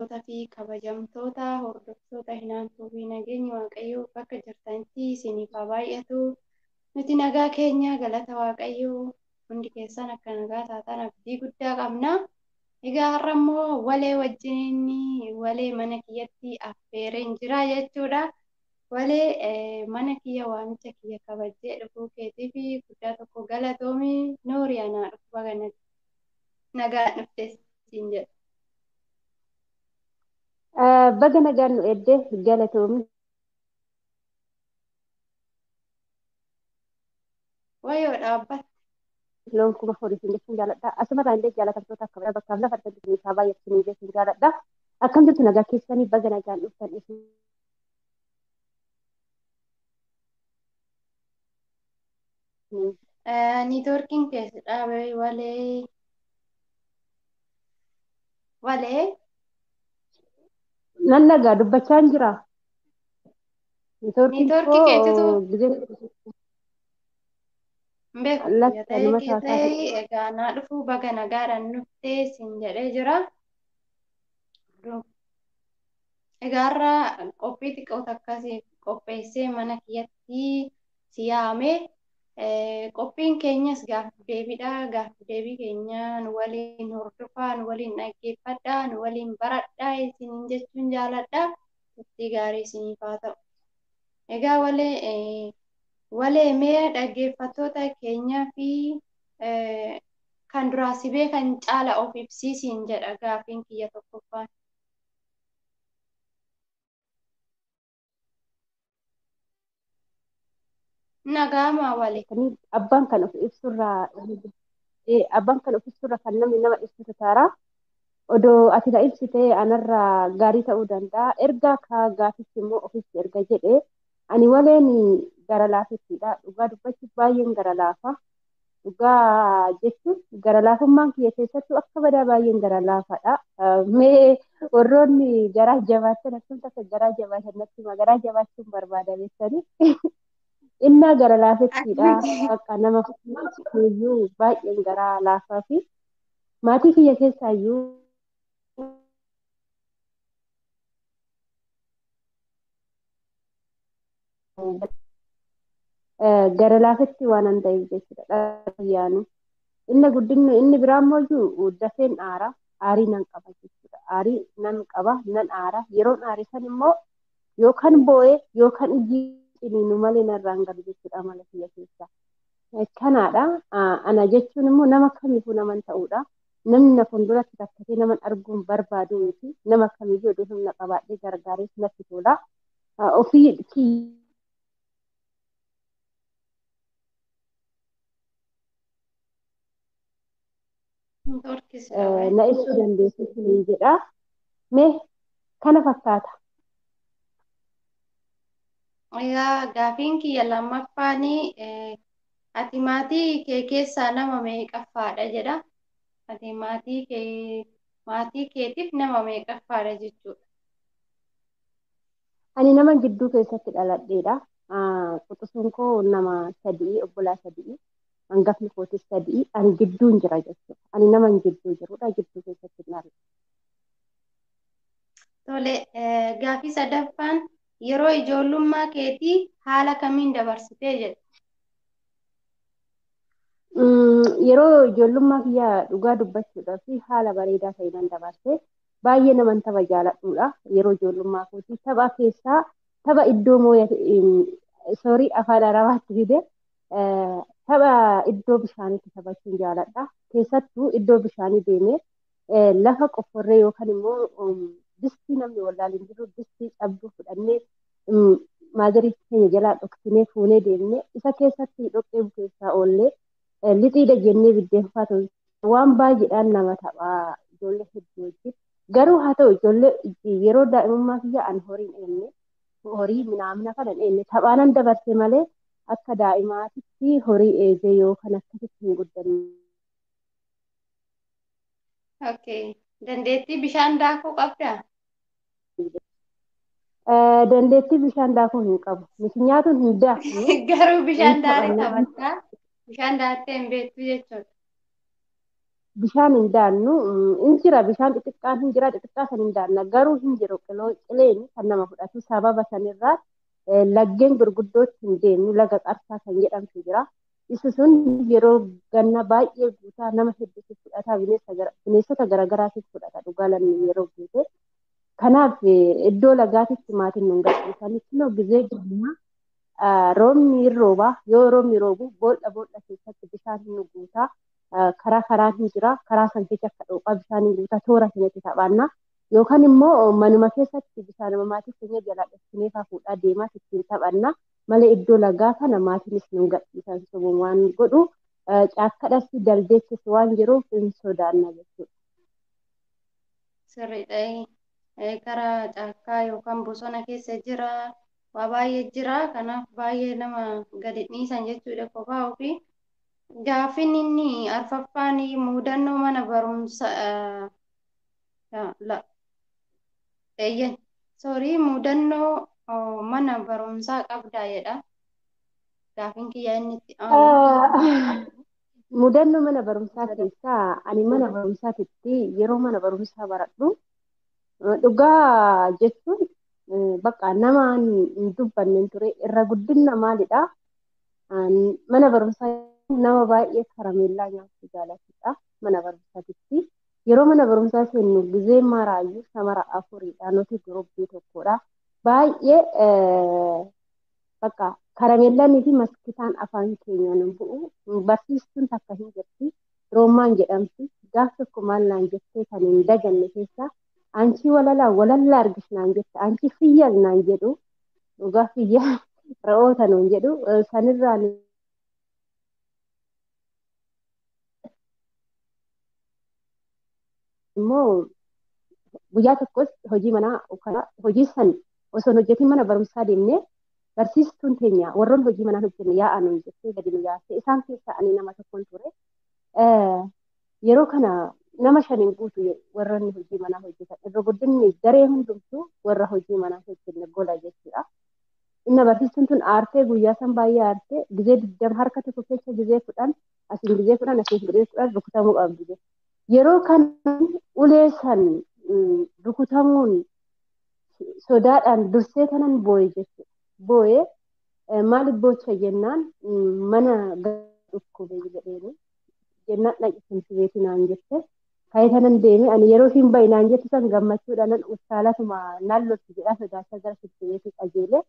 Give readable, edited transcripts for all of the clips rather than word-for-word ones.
Fi kabajamtoota hordoftoota Hinaantuu fi nageenyi Waaqayyoo bakka jirtanitti isiniif haa baay'atu. Nuti nagaa keenya galata Waaqayyoo hundi keessan akka nagaa taatan abdii guddaa qabna. Egaa har'a immoo walee wajjin walee mana kiyyatti affeereen jira jechuudha. Walee mana kiyya waamicha kiyya kabajjee dhufuu keetii fi guddaa tokko galatoomi noorii anaa dhufu baga nagaan dhufte siin jedha. Baga nagaan nu eddee galatoomi. Wayoo dhaabbatte. Loon kuma horii siin jechuun jaaladha. Asumarraa illee jaalatamtoota akka bakkaaf lafa argatu isaa baay'atanii jechuun jaaladha. Akkam jirtu nagaa keessanii baga nagaan dhuftan isin. Niitoorkiin keessa dhaabe walee. Walee. Nan nagaa dubbachaa hin jira. Niitoorkiin Niitoorkii keetitu koo hin beeku lakki ta'ee anuma kee taataa ta'ee egaa naa dhufuu baga nagaadhaan dhuftee siin jedhee jira. Egaa har'a qophii xiqqoo akkasii qopheessee mana kiyyatti si yaame. Qophiin keenyas gaaffii deebiidha. Gaaffii deebii keenya nu waliin hordofaa, nu waliin dhaggeeffadhaa, nu waliin baradhaa isiniin jechuun jaaladha. Turtii gaarii isiniif haa ta'u. Egaa walee walee mee dhaggeeffattoota keenyaa fi kan duraa si beekan caala of ibsiisiin jedha gaaffiin kiyya tokkoffaan. Nagaamaa walee. Abbaan kan of ibsurraa abbaan kan of ibsurraa kan namni nama ibsitu taara. Odoo ati na ibsite anarraa gaarii ta'uu danda'a. Ergaa kaa gaafichi immoo ofitti erga jedhe ani waleen gara laafettiidha. Dhugaa dubbachuuf baay'een gara laafa. Dhugaa jechuun gara laafummaan kiyya keessattuu akka badaa baay'een gara laafaadha. Mee warroonni garaa jabaatan akkamitti akka garaa jabaatan natti hima. Garaa jabaachuun barbaada beektanii. Innaa gara laafettiidha. Bakka nama iyyuu baay'een garaa laafaa fi maatii kiyya keessaa iyyuu gara laafetti waan an ta'eef jechuudha. Yaanu inni guddinni inni biraa immoo iyyuu dafeen aara. Aarii nan qaba jechuudha. Aarii nan qaba nan aara. Yeroon aare san immoo yookaan boo'ee yookaan ijji ciniinu malee narraan galu jechuudha amala kiyya keessa. Kanaadha. Ana jechuun immoo nama kamiifuu naman ta'uudha. Namni na fuulduratti rakkatee naman arguun barbaadu miti. Nama kamiyyuu oduu humna qabaadhee gargaarees natti tola. Ofii Niitoorkii si dhabe. na ibsuu dandeessu isiniin jedha. Mee kana fakkaata. Egaa gaafiin kiyya lammaffaanii ati maatii kee keessaa nama meeqaffaadha jedha. Ati maatii kee maatii keetiif nama meeqaffaadha jechuudha. Ani nama gidduu keessatti dhaladheedha. Quxisuun koo nama sadii, obbolaa sadii, hangafni kootis sadii. Ani gidduun jira jechuudha. Ani nama gidduu jirudha. Gidduu keessatti dhaladhe. Tole gaaffii sadaffaan yeroo ijoollummaa keetii haala kamiin dabarsitee jedha. Yeroo ijoollummaa kiyya dhugaa dubbachuudhaaf haala bareedaa ta'e nan dabarse. Baay'ee naman tapha jaaladhuudha. Yeroo ijoollummaa kootii tapha keessaa tapha iddoo mooya soorii afaan arabaatti fide tapha iddoo bishaaniitti taphachuun jaaladha. Keessattuu iddoo bishaanii deemee lafa qofforree yookaan immoo distii namni wallaaleen jiru distii cabduu fudhannee maazarii keenya jalaa dhoksinee fuunee deemnee isa keessatti dhoqqee bukeessaa oollee lixiidha jennee biddeen fa'aa waan baay'eedhaan nama taphaa ijoollee hedduu wajjin. Garuu haa ta'u ijoollee yeroo daa'imummaa kiyya ani horii hin eenne horii minaamina kana hin eenne taphaanan dabarse malee akka daa'imaatitti horii eegee yookaan akkasitti hin guddanne. Okay. Dandeettii bishaan daakuu qabdaa? Dandeettii bishaan daakuu hin qabu. Miti nyaatuun hin daakne. Garuu bishaan Hin daaree taphanna. taphattaa? Bishaan daaktee hin beektu jechuudha. Bishaan hin daannu hin jira bishaan xixiqqaan hin jira xixiqqaa san hin daanna garuu hin jiru qileen kan nama fudhatu sababa sanirraa laggeen gurguddootti hin deemnu laga qarsaa kan jedhamtu jira. Isa sun yeroo ganna baay'ee guutaa nama hedduutu fudhata bineensota garaagaraatiif fudhata dhugaa lamni yeroo guute. Kanaaf iddoo lagaatitti maatiin nun gadhiisan kunoo gizee gannaa roobni hin rooba yoo roobni roobu boolla boolla keessatti bishaan hin guutaa. Karaa karaan hin jira karaa san keessa akka dhooqaa bishaan hin guutaa toora keenyatti taphanna yookaan immoo manuma keessatti bishaan maatii keenya jalaa dhoksinee faa fuudhaa deemaa ittiin taphanna malee iddoo lagaa kana maatiinis nun gadhiisan sobuun waan godhu caakkadhas daldeettis waan jiruuf hin sodaanna jechuudha. Sirriidha. Karaa caakkaa yookaan bosona keessa jira waa baay'ee jira kanaaf baay'ee nama gadi dhiisan jechuudha kophaa ofii. Gaaffiin inni arfaffaan mudannoo mana barumsaa eeyyan soorii mudannoo mana barumsaa qabdaa jedha. Gaaffiin kiyya inni itti aanu. Mudannoo mana barumsaa keessaa ani mana barumsaatitti yeroo mana barumsaa baradhu dhugaa jechuun bakka namaan hin dubbanne ture irra guddinna maalidha? Mana barumsaa nama baay'ee karameellaa nyaachuu jaalatudha mana barumsaatitti. Yeroo mana barumsaa seennu gizee maraayyuu shamara afuridha nuti gurubbii tokkodha. Baay'ee bakka karameellaanii fi maskitaan afaan keenyaan hin bu'u. Barsiistuun takka hin jirti. Roomaan jedhamti. Gaaf tokko maal naan jettee kan hin daganne keessaa anchi walalaa walallaa argis naan jette anchi fiyyal naan jedhu dhugaa fiyyaa re'oota nuun jedhu sanirraan immoo guyyaa tokkos hojii manaa hojii san osoo hin hojjetin mana barumsaa deemnee barsiistuun teenya warroon hojii manaa hojjenne yaa'aa nuun jettee gadi nu yaase isaan keessaa ani nama tokkoon ture. Yeroo kana nama shaniin guutu warroonni hojii manaa hojjetan irra guddinni garee hundumtuu warra hojii manaa hojjenne gola jechuudha. Inna barsiistuun tun aartee guyyaa san baay'ee aartee gizee 20 harka tokko keessa gizee 10 asiin gizee 10 asiin gizee 10 rukutamuu qabdi jechuudha. Yeroo kana ulee san rukutamuun sodaadhaan dursee kanan boo'e jechuudha. Boo'ee maaliif boocha jennaan mana dhukkube jedheeni jennaan dhaqi finfibeeti naan jette. Ka'ee kanan deeme ani yeroo ishiin ba'i naan jettu san gammachuudhaan nan utaalatuma naan lolti jedhaa sodaachaa gara finfibeetii qajeele.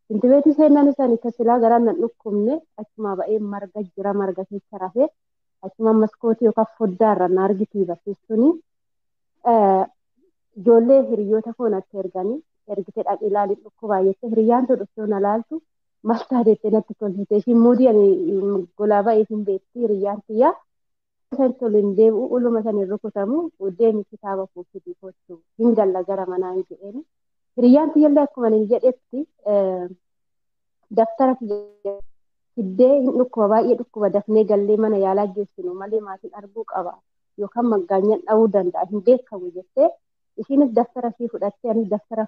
Finfibeetii seenaan isaanii tasilaa garaan nan dhukkubne achumaa ba'ee marga jira marga keessa rafee achuma maskootii yookaan foddaarra na argiti barsiistuuni. Ijoollee hiriyoota koo natti erganii ergitee dhaqi ilaali dhukkubaa jettee hiriyyaan tun dhuftee na laaltu maal taatettee natti tolchite ishiin muudii ani golaa ba'eef hin beekti hiriyyaan tiyyaa. San tol hin deebi'u uluma san hin rukutamu deemi kitaaba koo fidii kottu hin galla gara manaa hin jedheeni. Hiriyyaan tiyyallee akkuma ani jedhetti daftara kiyya fiddee hin dhukkuba baay'ee dhukkuba dafnee gallee mana yaalaa geessinu malee maatiin arguu qaba yookaan maggaanyaan dha'uu danda'a hin beekamu jettee ishiinis daftara ishii fudhattee anis daftara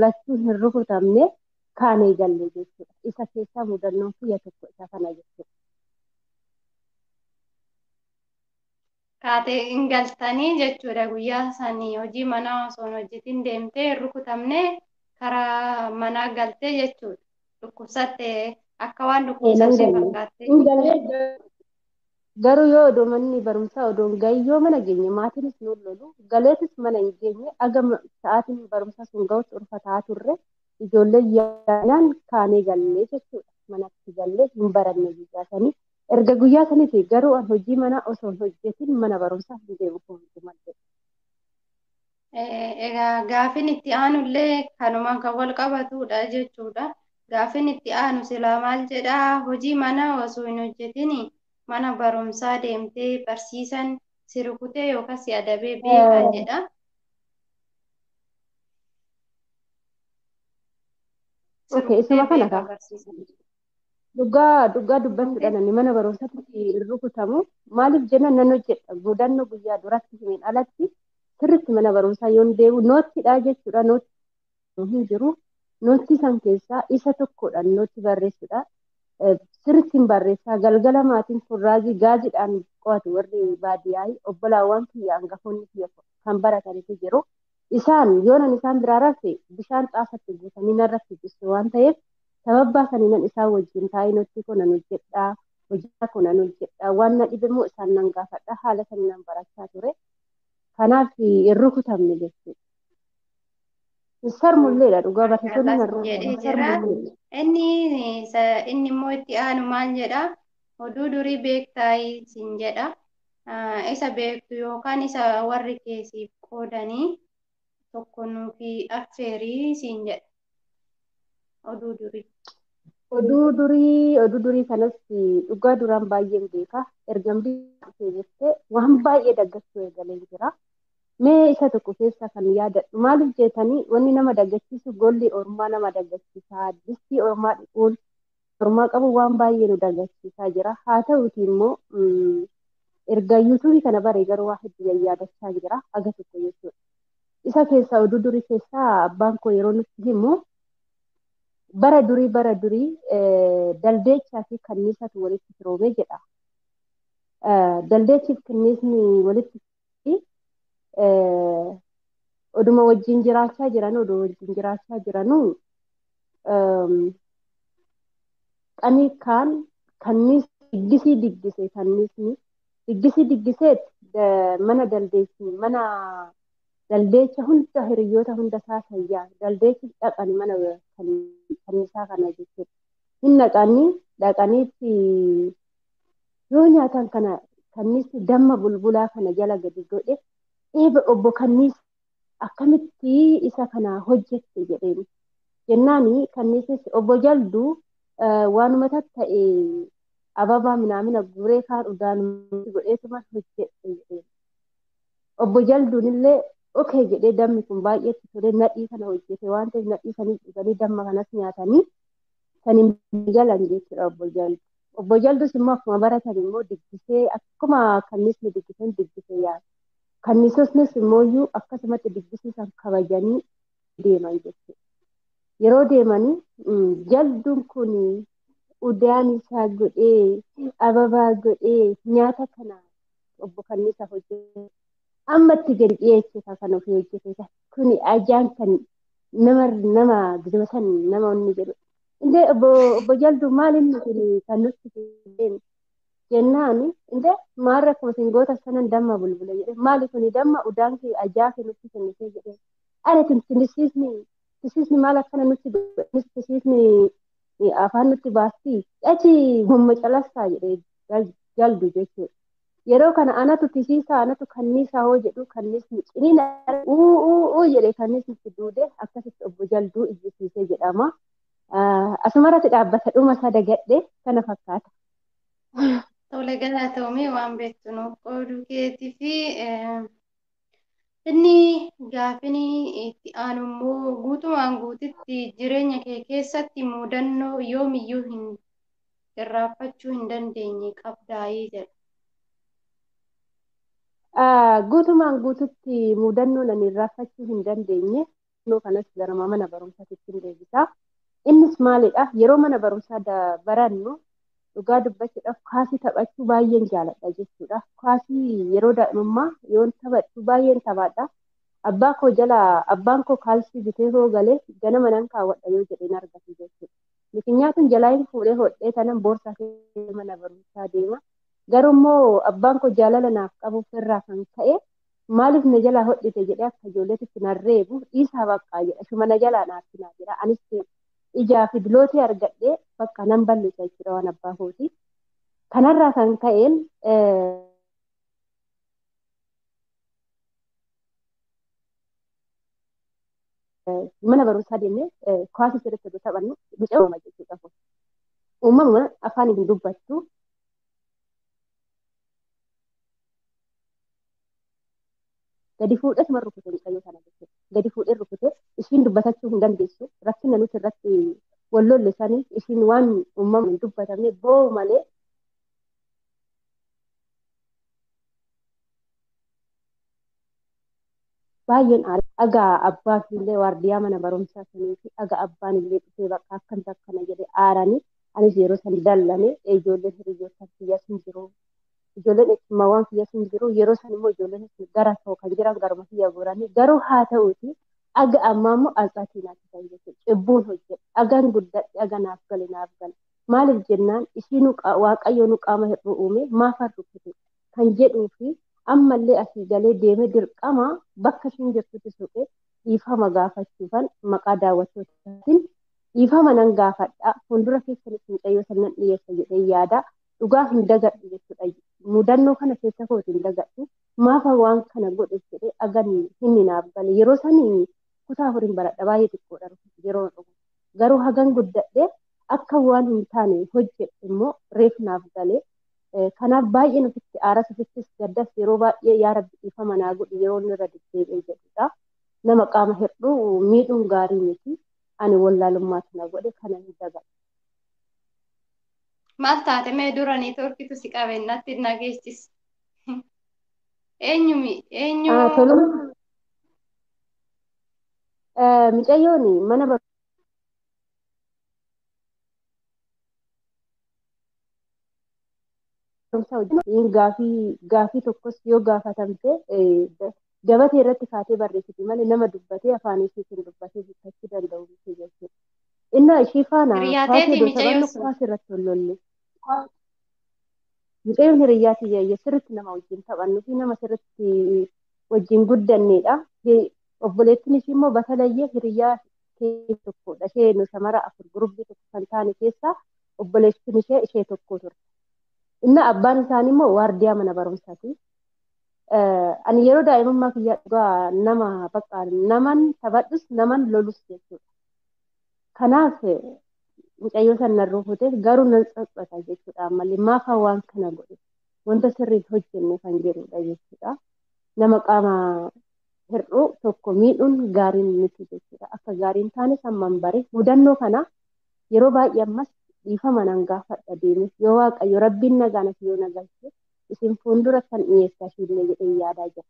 lachuu hin rukutamne kaanee galle jechuudha. Isa keessaa mudannoon kiyya tokko isa kana jechuudha. Kaatee hin galtanii jechuudha guyyaa sanii hojii manaa osoo hin hojjetin deemtee hin rukutamne karaa manaa galtee jechuudha. Dhukkubsattee akka waan Nan dhukkubsattee galle. fakkaattee. Hin galle garuu yoo odoo manni barumsaa odoo hin gahin yoo mana geenye maatiinis nu lolu galeetis mana hin geenye aga sa'aatiin barumsaa sun gahutti ulfataa turre ijoollee yaadaan kaanee gallee jechuudha. Manatti gallee hin baranne guyyaa sanii. Erga guyyaa saniiti garuu an hojii manaa osoo hin hojjetin mana barumsaa hin deemu malee. Egaa gaaffiin itti aanullee kanumaan kan wal qabatudha jechuudha. Gaaffiin itti aanu silaa maal jedhaa hojii manaa osoo hin hojjetin mana barumsaa deemtee barsiisan si rukutee yookaan si adabee beekaa jedha. Si Okay, isuma rukutee kana beekaa kaa. barsiisan. Dhugaa dhugaa Rukutee dubbachuudhaan ani mana barumsaatti hin rukutamu. Maaliif jennaan nan hojjedha. Mudannoo guyyaa duratti himeen alatti sirriitti mana barumsaa yoon deemu noottidha jechuudha. Nootti hin jiru. Nootti san keessaa isa tokkodha nootti barreessudha. Sirriitti hin barreessaa. Galgala maatiin kurraazii gaaziidhaan qo'atu warri baadiyyaa obbolaawwan kiyya hangafoonni kiyya kan baratanitu jiru. Isaan yoonan isaan biraa rafe bishaan xaafatti guutanii narratti jisse waan ta'eef sababbaa saniinan isaan wajjin taa'ee nutti kunan hojjedhaa hojii kunan hojjedhaa waan na dhibe immoo isaan nan gaafadha haala saniinan barachaa ture. Kanaaf hin rukutamne jechuudha. Sarmulleedha dhugaa barsiisonni Maashaallah nan sin jedhee rukutan jira. sarmulleedha. Inni inni immoo itti aanu maal jedha? Oduu durii beektaayii sin jedha. Isa beektu yookaan isa warri keessiif qoodanii tokko nuufi affeerii siin jedha. Oduu durii. Oduu durii kanas dhugaa duraan baay'een beeka. Ergan biyya dhufee jettee waan baay'ee daggachuu eegalee jira. Mee isa tokko keessa kan yaadadhu maaliif jeetanii wanni nama daggachiisu golli ormaa nama daggachiisa. Distii ormaa dhiquun ormaa qabu waan baay'ee nu daggachiisaa jira. Haa ta'uuti immoo erga yuutuubii kana baree garuu waa hedduu yaadachaa jira. Aga tokko jechuudha. Isa keessaa oduu durii keessaa abbaan koo yeroo nutti himu bara durii daldeechaa fi kanniisatu walitti firoome jedha. Daldeechii fi kanniisni walitti oduma wajjin jiraachaa jiran oduma wajjin jiraachaa jiranuu qanii kaan kanniis diggisii diggise kanniisni diggisii diggiseet mana daldeechi mana daldeecha hunda hiriyoota hunda isaa sayyaa daldeechi dhaqan mana kanniisaa kana jechuudha. Hin dhaqanii dhaqaniitti yoo nyaatan kana kanniisni damma bulbulaa kana jala gadi godhe eeba obbo kanniis akkamitti isa kana hojjette jedheen. Jennaani kanniisis obbo Jalduu waanuma ta'e ababaa minaamina guuree kaan udaan godheetuma hojjedhe jedheen. Obbo Jalduun illee okee jedhee dammi kun baay'eetti ture nadhii kana hojjete waan ta'eef nadhii sanii dhuganii damma kanas nyaatanii saniin galan jechuudha obbo Jaldu. Obbo Jaldus immoo akkuma baratan immoo diggisee akkuma kanniisni diggiseen diggisee yaala. Kanniisosnis immoo akkasumatti diggisii san kabajanii deeman jechuudha. Yeroo deemanii jalduun kun udaan isaa godhee ababaa godhee nyaata kana obbo Kanniisaa hojjete. Ammatti gadi dhiyeesse kan ofii hojjete. Kuni ajaan kan nama nama gizima san nama inni jedhu. Indee obbo Jalduu maal inni kun kan nutti fideen jennaan indee maal rakkoo isin goota sanan damma bulbula jedhe maali kuni damma udaan kee ajaa kee nutti kennitee jedhe. Ani kun tisiisni maal akkana nutti godhe tisiisni afaan nutti baasti achi gomma calassaa jedhe Jaldu jechuudha. Yeroo kana anatu tisiisaa anatu kanniisaa hoo jedhu kanniisni ciniina uu jedhe kanniisni itti duude akkasitti obbo Jalduu iyyisiisee jedhama. Asumarratti dhaabbata dhuma isaa dagadhe kana fakkaata. Tole galatoomii waan beektu nuuf qooduu keetii fi inni gaafini itti aanu immoo guutumaan guutitti jireenya kee keessatti mudannoo yoomiyyuu hin irraanfachuu hin dandeenye qabdaayii jedha. Guutumaan guututti mudannoo nan irraanfachuu hin dandeenye mudannoo kanas gara mana barumsaatti hin deebisa. Innis maalidha? Yeroo mana barumsaa barannu dhugaa dubbachuudhaaf kaasii taphachuu baay'een jaaladha jechuudha. Kaasii yeroo daa'imummaa yoon taphadhu baay'een taphadha. Abbaa koo jala abbaan koo kaalsii bitee hoo galee ganama nan kaawwadha yoo jedheen argatu jechuudha. Mikinyaatuun jalaa hin fuudhee hodhee tanan boorsaa keessa mana barumsaa deema. Garuu immoo abbaan koo jaalala naaf qabuuf irraa kan ka'e maaliif na jalaa hodhite jedhee akka ijoolleetitti nan reebu dhiisaa baqqaa jedha. Shuma na jalaa naaf naa jedha. Anis ijaa fi bilootii argadhee bakka nan balleessa jechuudha waan abbaa kooti. Kanarraa kan ka'een mana barumsaa deemnee kuwaasii sirriitti osoo taphannu mucaa jechuudha. Uumamuma afaan hin dubbattu. Gadi fuudhee rukute mucayyoo kana jechuudha. Gadi fuudhee rukute ishiin dubbatachuu hin dandeessu. Rakkina nuti irratti wal lolle sanii ishiin waan uumama hin dubbatamne boo'u malee baay'een aara. Dhagaa abbaa fi illee waardiyaa mana barumsaa sanii fi dhagaa abbaan illee dhufee bakka akkamtu akkana jedhee aaranii Anis yeroo san dallane ijoolleen hiriyoota kiyyaas hin jiru. Ijoolleen eebbifamaawwan kiyyaas hin jiru. Yeroo san immoo ijoolleen gara koo kan jiran garuma kiyya goranii garuu haa ta'uuti aga ammaa immoo alxaatii naaf ta'e jechuudha. Cubbuun hojjedhe. Agaan guddadhe aga naaf gale naaf gale. Maaliif jennaan ishiin waaqayyo nu qaama hir'uu uume maaf harrukkite kan jedhuu fi ammallee asii galee deemee dirqama bakka ishiin jirtutti suphee dhiifama gaafachuufan maqaa daawwattootaatiin dhiifama nan gaafadha. Fuuldura keessanis mucayyoo san nan dhiyeessa jedhee yaada. Dhugaa hin dagadhu jechuudha. Mudannoo kana keessa kooti hin dagadhu. Maafa waan kana godhe jedhee agan hinni naaf gale. Yeroo sanii kutaa afuriin baradha baay'ee xiqqoodha yeroo dhugu. Garuu hagan guddadhee akka waan hin taane hojjedhe immoo reef naaf galee. Kanaaf baay'een ofitti aaras ofittis gaddas yeroo baay'ee yaa rabbi dhiifama naa godhi yeroo inni irra deddeebi'ee jedhudha. Nama qaama hir'uu miidhuun gaarii miti. Ani wallaalummaatu na godhe kana hin dagadhu. Maal taate mee dura niitoorkitu si qabe natti nageessis. Eenyumi eenyu Toluma mucayyoon mana barumsaa wajjin gaafii tokkos yoo gaafatamte gabatee irratti kaatee barreessiti malee nama dubbatee afaan ishiitiin dubbatee dubbachuu danda'u miti jechuudha. Innaa ishii faana hiriyaa kaasee teetii odoo mucayyoo taphannu sun? kaasee irratti ol lolle. Mucayyoon hiriyyaa tiyya sirriitti nama wajjin taphannu fi nama sirriitti wajjin guddannedha. Obboleettiin ishii immoo batalayyee hiriyyaa kee tokkodha. Ishee nu shamara afur gurubbii tokko kan taane keessaa obboleettiin ishee ishee tokko turte. Inni abbaan isaanii immoo waardiyaa mana barumsaati. Ani yeroo daa'imummaa kiyyaa dhugaa nama bakka naman taphadhus naman lolus jechuudha. Kanaaf mucayyoo san nan rukute garuu nan tsatsata jechuudha ammallee maafa waan kana godhe wanta sirriin hojjenne kan jedhudha jechuudha. Nama qaama hir'uu tokko miidhuun gaariin miti jechuudha. Akka gaariin taane samman bare mudannoo kana yeroo baay'ee ammas dhiifama nan gaafadha deeme yoo waaqayyo rabbiin nagaan as yoo na galche isin fuuldura kan dhiyeessaa ishiillee jedhee yaadaa jira.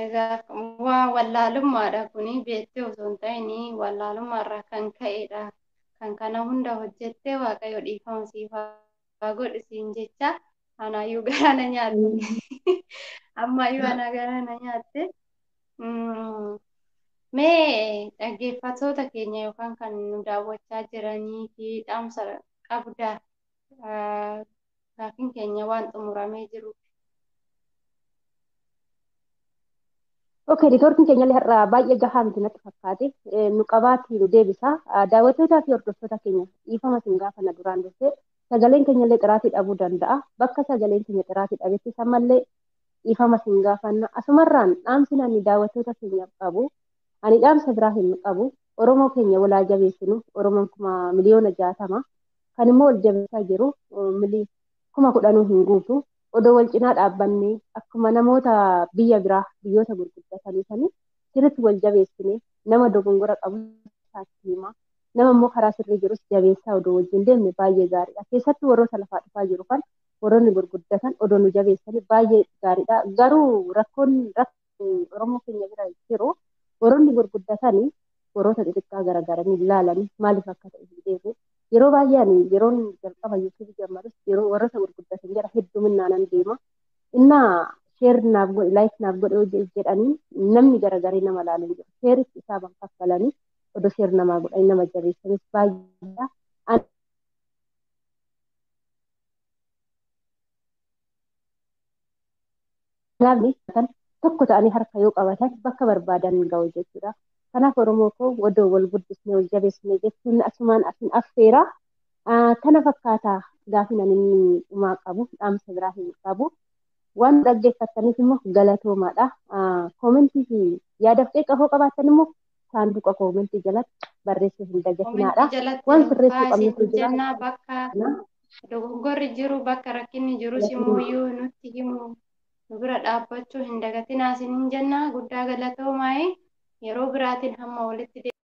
Egaa waa wallaalummaadha kuni beektee osoo hin ta'in wallaalummaarraa kan ka'edha. Kan kana hunda hojjettee waaqayyo dhiifama siif haa godhu siin jecha anaayyuu garaa na nyaatte. Ammayyuu ana garaa na nyaatte. Mee dhaggeeffattoota keenya yookaan kan nu daawwachaa jiranii fi dhaamsa qabda gaaffiin keenya waan xumuramee jiru. Okay, riikordiin keenya illee har'a baay'ee gahaa miti natti fakkaate. Nu qabaatii nu deebisa. Daawwattootaa fi hordoftoota keenya dhiifama isin gaafa na duraan dursee sagaleen keenya illee xiraatii dhabuu danda'a. Bakka sagaleen keenya xiraatii dhabetti ammallee dhiifama isin gaafanna. Asumarraan dhaamsi ani daawwattoota keenyaaf qabu. Ani dhaamsa biraa hin qabu. Oromoo keenya walaa jabeessinu. Oromoon 60,000,000 kan immoo wal jabeessaa jiru 10,000 hin guutu. Odoo wal cinaa dhaabbannee akkuma namoota biyya biraa biyyoota gurguddatanii sanii sirriitti wal jabeessine nama dogongora qabu isaatti himaa nama immoo karaa sirrii jirus jabeessaa odoo wajjin deemne baay'ee gaariidha. Keessattuu warroota lafaa dhufaa jiru kan warroonni gurguddatan odoo nu jabeessanii baay'ee gaariidha. Garuu rakkoon Oromoo keenya bira jiru warroonni gurguddatanii warroota xixiqqaa garagaranii ilaalanii maaliif akka ta'e hin beeku. Yeroo baay'ee ani yeroon jalqaba YouTube jammarus yeroo warroota gurguddatan jara hedduminaan deema. Innaa sheer naaf godhi laayik naaf godhi jedhanii namni garagaree nama ilaalu hin jiru. Sheeritti isaa ban kaffalanii odoo sheer namaa godhanii nama jabeessanis baay'eedha. Namni tokko ta'anii harka yoo qabatan bakka barbaadan ga'u jechuudha. Kanaaf Oromoo koo odoo wal guddisnee wal jabeessine jechuun asumaan asin affeera. Kana fakkaataa gaafin ani inni dhumaa qabu dhaamsa biraa hin qabu. Waan dhaggeeffattaniif immoo galatoomaadha. Koomentii fi yaadaaf qeeqa qabaattan immoo saanduqa koomentii jalatti barreessuu hin dagatinaadha. Koomentii jalatti Waan nuuf sirreessuu kaasi qabnutu jira. jennaa bakka dogoggorri jiru bakka rakkinni jirus immoo iyyuu nutti himu nu bira dhaabbachuu hin dagatinaa isiniin jennaa guddaa galatoomaa yeroo biraatiin hamma walitti deebinu.